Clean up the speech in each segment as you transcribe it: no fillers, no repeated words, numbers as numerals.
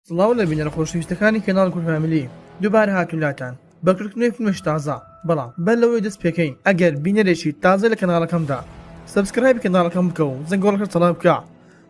سڵاو لە بینەرە خۆشەویستەکانی کەناڵ کورد فامیلی دووبارە هاتوین لاتان بە کردنەوەی فیلمێکی تازە بەڵام بەر لەوەی دەست پێکەین ئەگەر بینەرێکی تازە لە کەناڵەکەمدا subscribe ی کەناڵەکەم بکە و زەنگۆڵەکە چالاک بکە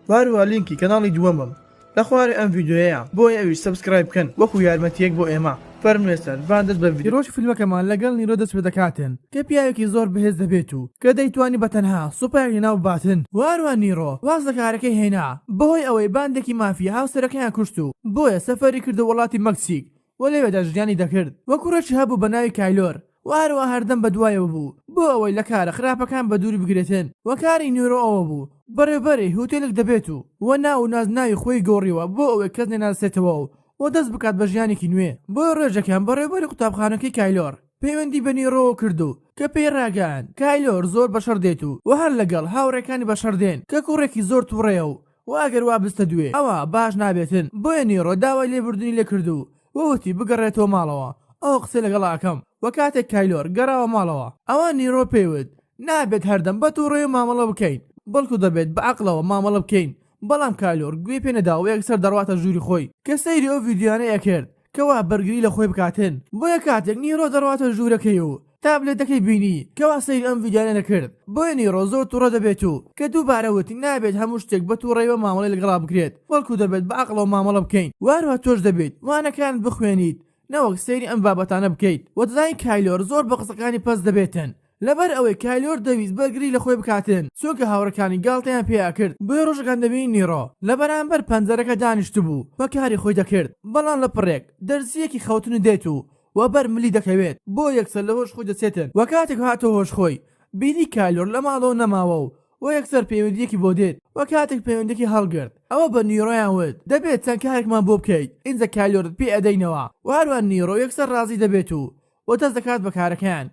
وهەروەها لینکی کەناڵی دووەمم لە خوارێ ئەم ڤیدیۆیەیە بۆیە ئەویش subscribe بکەن وەکو یارمەتیەک بۆ ئێمە فەرموێ سەر با دەست بە ڤیدیۆ. چیرۆکی فیلمەکەمان لەگەڵ نیرۆ دەست پێدەکاتن کە پیاوێکی زۆر بەهێز دەبێت و کە دەیتوانی بە تەنها سوپایەک لەناو بباتن و هەروەها نیرۆ واز لە کارەکەی هێنا بەهۆی ئەوەی باندێکی مافیا هاوسەرەکەیان کوشت و بۆیە سەفەری کردە وڵاتی مەکسیک و لەوێدا ژیانی دەکرد و کوڕێکی هەبوو بە ناوی کایلۆر و هەروەها هەردەم بەدوایەوە بوو بۆ ئەوەی لە کارە خراپەکان بەدووری بگرێتن و کاری نیرۆ ئەوە بوو بەڕێوبەری هوتێلێک دەبێت و و ناو و نازناوی خۆی گۆڕیوە بۆ ئەوەی کەس نەیناسێتەوە و و دەست بکات بە ژیانێکی نوێ. بۆیە ڕۆژێکیان بەڕێوبەری قوتابخانەکەی کایلۆر پەیوەندی بە نیرۆوە کرد و کە پێی ڕاگەیاند کایلۆر زۆر بەشەڕ دێت و و هەر لەگەڵ هاوڕێکانی بەشەڕ دێن کە کوڕێکی زۆر توڕەیە و و ئەگەر وا بستە دوێ ئەوا باش نابێتن بۆیە نیرۆ داوای لێبوردنی لێ کرد و و وتی بگەڕێتەوە ماڵەوە ئەوە قسەی لەگەڵا ئەکەم و کاتێک کایلۆر گەڕاوە ماڵەوە ئەوا نیرۆ پێی وت نابێت هەردەم بە توڕەیی مامەڵە بکەین بەڵکو دەبێت بە عەقڵەوە مامەڵە بکەین بەڵام کایلۆر گوێی پێ نەدا و یەکسەر دەڕواتە ژووری خۆی کە سەیری ئەو ڤیدیۆیانەی ئەکرد کەوا بەرگری لە خۆی بکاتن بۆیە کاتێک نیرۆ دەڕواتە ژوورەکەی و تابلێتەکەی بینی کەوا سەیری ئەم ڤیدیۆیانە دەکرد بۆیە نیرۆ زۆر توڕە دەبێت و کە دووبارە وتی نابێت هەموو شتێک بە توڕەیەوە مامەڵەی لەگەڵا بکرێت بەڵکو دەبێت بە عەقڵەوە مامەڵە بکەین وە هەروەها تۆش دەبێت وانەکانت بخوێنیت نەوەک سەیری ئەم بابەتانە بکەیت وە دەزانی کایلۆر زۆر بە قسەکانی پەست دەبێتن لەبەر ئەوەی کایلۆر دەویست بەرگری لە خۆی بکاتن چونکە هاوڕێکانی گاڵتەیان پێ ئەکرد بۆیە ڕۆژەکان دەبینی نیڕۆ لە بەرامبەر پەنجەرەکە دانیشتبوو و کاری خۆی دەکرد بەڵام لە پڕێک دەرزییەکی خەوتن دێت و وەبەر ملی دەکەوێت بۆ یەکسەر لە هۆش خۆی دەچێتن وە کاتێک هاتەوە هۆش خۆی بینی کایلۆر لە ماڵەوە نەماوە و وە یەکسەر پەیوەندیەکی بۆ دێت وە کاتێک پەیوەندیەکی هەڵگرت ئەوە بە نیڕۆیان وت دەبێت چەند کارێکمان بۆ بکەیت ئینجا کایلۆرت پێ ئەدەینەوە وە هەروە نیڕۆ یەکسەر ڕازی دەبێت و وە دەست دەکات بە کارەکەیان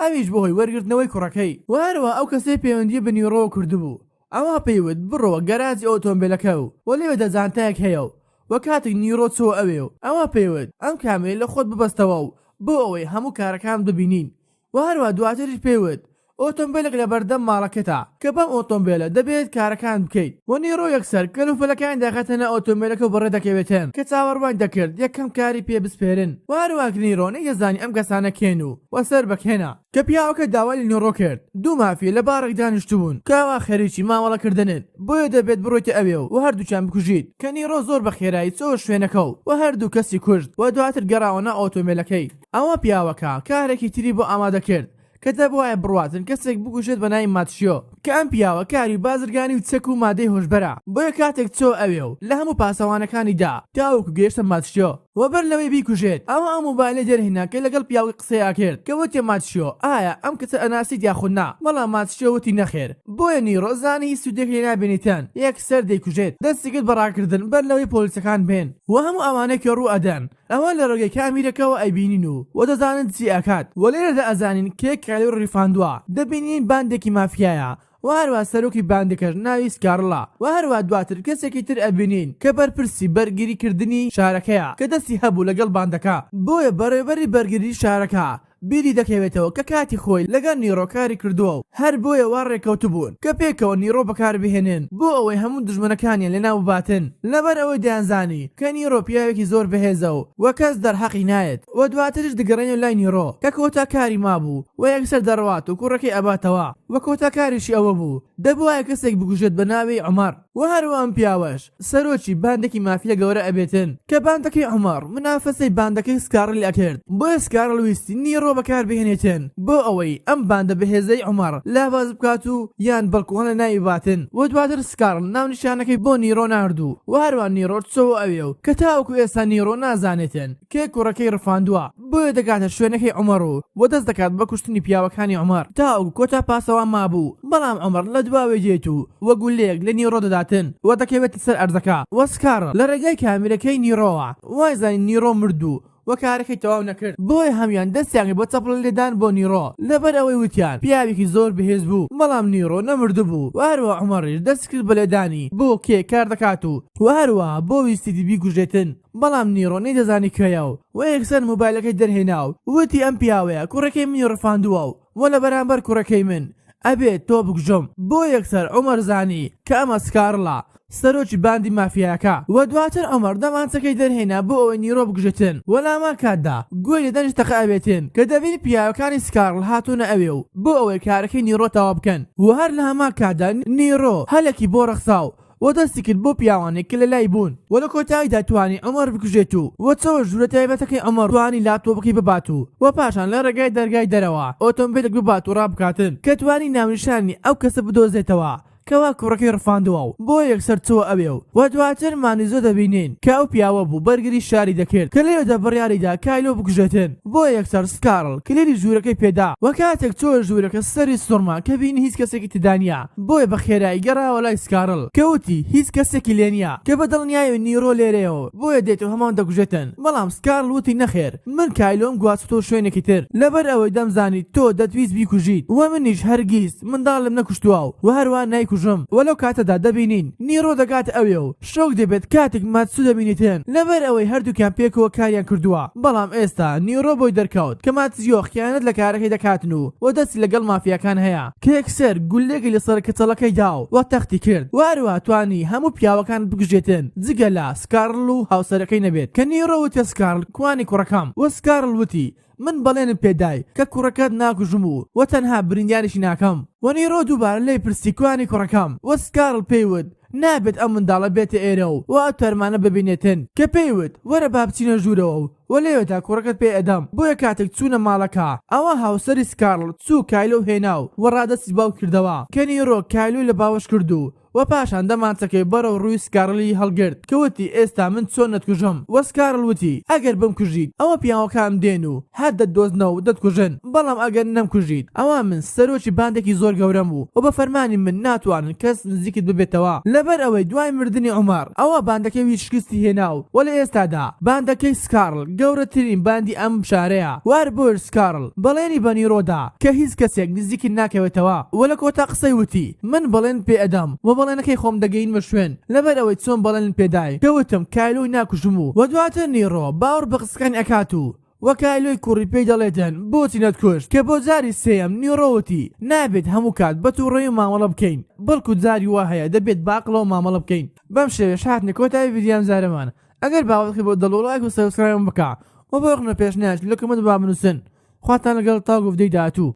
ئەویش بەهۆی وەرگرتنەوەی کوڕەکەی. وە هەروەها ئەو کەسەی پەیوەندی بە نیڕۆوە کردبوو ئەوا پێی وت بڕۆوە گەراجی ئۆتۆمبێلەکە و وە لەوێدا جانتایەک هەیە و وە کاتێک نیڕۆ چۆوە ئەوێ و ئەوا پێی وت ئەم کامێرەی لە خۆت ببەستەوە و بۆ ئەوەی هەموو کارەکانت ببینین وە هەروەها دواتریش پێی وت ئۆتۆمبێلێک لەبەردەم ماڵەکەتە کە بەم ئۆتۆمبێلە دەبێت کارەکانت بکەیت. وە نیڕۆ یەکسەر کەلوپەلەکانی دەخاتە ناو ئۆتۆمبێلەکە و بەڕێ دەکەوێتن کە چاوەڕوانی دەکرد یەکەم کاری پێ بسپێرن. وە هەروەها نیڕۆ نەیدەزانی ئەم کەسانە کێن و وە سەر بە کێنە. کە پیاوەکە داوای لە نیڕۆ کرد دوو مافیا لە باڕێک دانیشتبوون کە ئەوا خەریکی مامەڵە کردنن بۆیە دەبێت بڕۆیتە ئەوێ و هەردووکیان بکوژیت. کە نیڕۆ زۆر بە خێرایی چۆوە شوێنەکە و وە هەردوو کەسی کوشت و دواتر گەڕاوە ناو ئۆتۆمبێلەکەی. ئەوا پیاوەکە کارێکی تری بۆ ئامادە کرد کە دەبوایە بڕواتن کەسێک بکوژێت بە ناوی ماتشیۆ کە ئەم پیاوە کاری بازرگانی و چەک و مادەی هۆشبەرە بۆیە کاتێک چۆوە ئەوێ و لە هەموو پاسەوانەکانی دا تاوەکو گەیشتە ماتشیۆ و بەر لەوەی بیکوژێت ئەوا ئەو مۆبایلەی دەرهێنا کە لەگەڵ پیاوەکە قسەی ئەکرد کە وتیە ماتشیۆ ئایا ئەم کچە ئەناسیت یاخود نا بەڵام ماتشیۆ وتی نەخێر بۆیە نیڕۆ زانی هیچ سودێک لێ نابینیتن یەکسەر دەیکوژێت دەستی کرد بە ڕاکردن بەر لەوەی پۆلیسەکان بێن و هەموو ئەوانەی کە ڕوو ئەدەن ئەوە لە ڕێگەی کامیرەکەوە ئەیبینین و وە دەزانن چی ئەکات وە لێرەدا ئەزانین کێ کایلۆری ڕفاندوە دەبینین باندێکی مافیایە وە هەروەها سەرۆکی باندەکەش ناوی سکارڵە وە هەروەها دواتر کەسێکی تر ئەبینین کە بەرپرسی بەرگری کردنی شارەکەیە کە دەستی هەبوو لەگەڵ باندەکە بۆیە بەڕێوبەری بەرگری شارەکە بیری دەکەوێتەوە کە کاتی خۆی لەگەڵ نیڕۆ کاری کردووە و هەر بۆیە وا ڕێککەوتبوون کە پێکەوە نیڕۆ بەکاربهێنن بۆ ئەوەی هەموو دوژمنەکانیان لەناو بباتن لەبەر ئەوەی دەیانزانی کە نیڕۆ پیاوێکی زۆر بەهێزە و و کەس دەرحەقی نایەت و دواتریش دەگەڕێنەوە لای نیڕۆ کە کۆتا کاری مابوو و یەکسەر دەڕوات و کوڕەکەی ئەباتەوە و کۆتا کاریشی ئەوە بوو دەبوایە کەسێک بکوژێت بە ناوی عومەر. وە هەروە ئەم پیاوەش سەرۆکی باندێکی مافیا گەورە ئەبێتن کە باندەکەی عومەڕ منافەسەی باندەکەی سکاڕلی ئەکرد بۆیە سکاڕل ویستی نیڕۆ بەکار بهێنێتن بۆ ئەوەی ئەم باندە بەهێزەی عومەڕ لاواز بکات و یان بەڵکو لە ناوی بباتن وە دواتر سکاڕل ناونیشانەکەی بۆ نیڕۆ نارد و وە هەروا نیڕۆ چۆوە ئەوێ و کە تاوەکو ئێستا نیڕۆ نازانێتن کێ کوڕەکەی ڕفاندوە بۆیە دەگاتە شوێنەکەی عومەڕ و وە دەست دەکات بە کوشتنی پیاوەکانی عومەڕ تاوەکو کۆتا پاسەوان مابوو بەڵام عومەڕ لە دواوەی دێت و وە گوللەیەک لە نیڕۆ دەداتن و دەکەوێتە سەر ئەرزەکە وە سکاڕ لە ڕێگای کامیرەکەی نیڕۆوە وایزانی نیڕۆ مردوو و کارەکەی تەواو نەکرد بۆیە هەموان دەستیان کرد بە چەپڵە لێدان بۆ نیڕۆ لەبەر ئەوەی وتیان پیاوێکی زۆر بەهێز بوو بەڵام نیڕۆ نەمردبوو وە هەروەها عومەڕیش دەستی کرد بە لێدانی بۆ کێ کار دەکات و وە هەروەها بۆ ویستیتی بیکوژێتن بەڵام نیڕۆ نەیدەزانی کێیە و وە یەکسەر مۆبایلەکەی دەرهێنا و وتی ئەم پیاوەیە کوڕەکەی منی ڕفاندووە و وە لە بەرامبەر کوڕەکەی من ئەبێت تۆ بکوژم بۆ یەکسەر عومەر زانی کە ئەمە سکارڵە. سەرۆکی باندی مافیایەکە وە دواتر عومەر دەمانچەکەی دەرهێنا بۆ ئەوەی نیرۆ بکوژێتن وە لەهەمان کاتدا گوێی لە دەنگی تەقە ئەبێتن کە دەبینی پیاوەکانی سکارڵ هاتوونە ئەوێ و بۆ ئەوەی کارەکەی نیرۆ تەواو بکەن وە هەر لەهەمان کاتدا نیرۆ هەلێکی بۆ ڕەخسا و وە دەستی کرد بەو پیاوانەی کە لەلای بوون وە لە کۆتاییدا توانی عومەر بکوژێت و وە چۆوە ژوورە تایبەتەکەی عومەر توانی لاپتۆپەکەی ببات و وە پاشان لە ڕێگای دەرگای دەرەوە ئۆتۆمبێلێک ببات و ڕابکاتن کە توانی ناونیشانی ئەو کەسە بدۆزێتەوە کەوا کوڕەکەی ڕفاندووە و بۆیە یەکسەر چووە ئەوێ و وە دواتر مانیزۆ دەبینین کە ئەو پیاوە بوو بەرگری شاری دەکرد کە لەوێدا بڕیاریدا کایلۆ بکوژێتن بۆیە یەکسەر سکارڵ کلیلی ژوورەکەی پێدا وە کاتێک چووە ژوورەکە سەری سوڕما کە بینی هیچ کەسێکی تێدا نییە بۆیە بە خێرایی گەڕایەوە لای سکارڵ کە وتی هیچ کەسێکی لێ نییە کە بە دڵنیایی نیرۆ لێرەیە و بۆیە دێت و هەمان دەکوژێتن بەڵام سکارڵ وتی نەخێر من کایلۆم گواستۆتەوە شوێنێکی تر لەبەر ئەوەی دەمزانی تۆ دەتویست بیکوژیت وە منیش هەرگیز منداڵم نەکوشتووە و هەروا نایکوژم وە لەو کاتەدا دەبینین نیرۆ دەگاتە ئەوێ و شۆک دەبێت کاتێک ماتسو دەبینیتن لەبەر ئەوەی هەردووکیان پێکەوە کاریان کردووە بەڵام ئێستا نیرۆ بۆی دەرکەوت کە ماتزیۆ خیانەت لە کارەکەی دەکاتن و وە دەستی لەگەڵ مافیاکان هەیە کە یەکسەر گوللەیەکی لەسەر کەچەڵەکەی دا و تەختی کرد وە هەروەها توانی هەموو پیاوەکان بکوژێتن جگە لە سکارڵ و هاوسەرەکەی نەبێت کە نیرۆ وتیە سکارڵ کوانی کوڕەکەم وە سکارڵ وتی من بەڵێنت پێدای کە کوڕەکەت ناکوژم و وە تەنها برینداریشی ناکەم وە نیرۆ دووبارە لێی پرسی کوانی کوڕەکەم وە سکارڵ پێی وت نابێت ئەم منداڵە بێتە ئێرە و وە ئەو تەرمانە ببینێتن کە پێی وت وەرە با بچینە ژوورەوە و وە لەوێدا کوڕەکەت پێ ئەدەم بۆیە کاتێک چوونە ماڵەکە ئەوا هاوسەری سکارڵ چوو کایلۆ هێنا و وە ڕادەستی باوکی کردەوە کە نیرۆ کایلۆی لە باوەش کرد و وە پاشان دەمانچەکەی بەرەو ڕووی سکارڵی هەڵگرت کە وتی ئێستا من چۆن نەتکوژم وە سکارڵ وتی ئەگەر بمکوژیت ئەوە پیاوەکانم دێن و هەر دەتدۆزنەوە و دەتکوژن بەڵام ئەگەر نەمکوژیت ئەوا من سەرۆکی باندێکی زۆر گەورەم و وە بە فەرمانی من ناتوانن کەس نزیکت ببێتەوە لەبەر ئەوەی دوای مردنی عومەڕ ئەوا باندەکەی وی شکستی هێنا و وە لە ئێستادا باندەکەی سکارڵ گەورەترین باندی ئەم شارەیە وە هەر بۆیەش سکارڵ بەڵێنی بە نیرۆ دا کە هیچ کەسێک نزیکت ناکەوێتەوە وە لە کۆتا قسەی وتی من بەڵێنت پێ ئەدەم وە بەڵێنەکەی خۆم دەگەینمە شوێن لەبەر ئەوەی چۆن بەڵێنت پێدای کە وتم کایلۆی ناکوژم و وە دواتر نیرۆ باوەڕ بە قسەکانی ئەکات و وە کایلۆی کوڕی پێی دەڵێتن بۆچی نەتکوشت کە بۆ جاری سێیەم نیرۆ وتی نابێت هەموو کات بە توڕەیی مامەڵە بکەین بەڵکو جاری وا هەیە دەبێت بە عەقڵەوە مامەڵە بکەین. بەم شێوەیەش هاتنە کۆتایی ڤیدیۆی ئەم جارەمان ئەگەر باوەڕی بۆ دڵ و ڵایک و subscribe م بکە وە بۆ ڕەخنە و پێشنیاریش لە comment با بنوسن خواتان لەگەڵ تاوەکو ڤیدیۆی داهاتوو.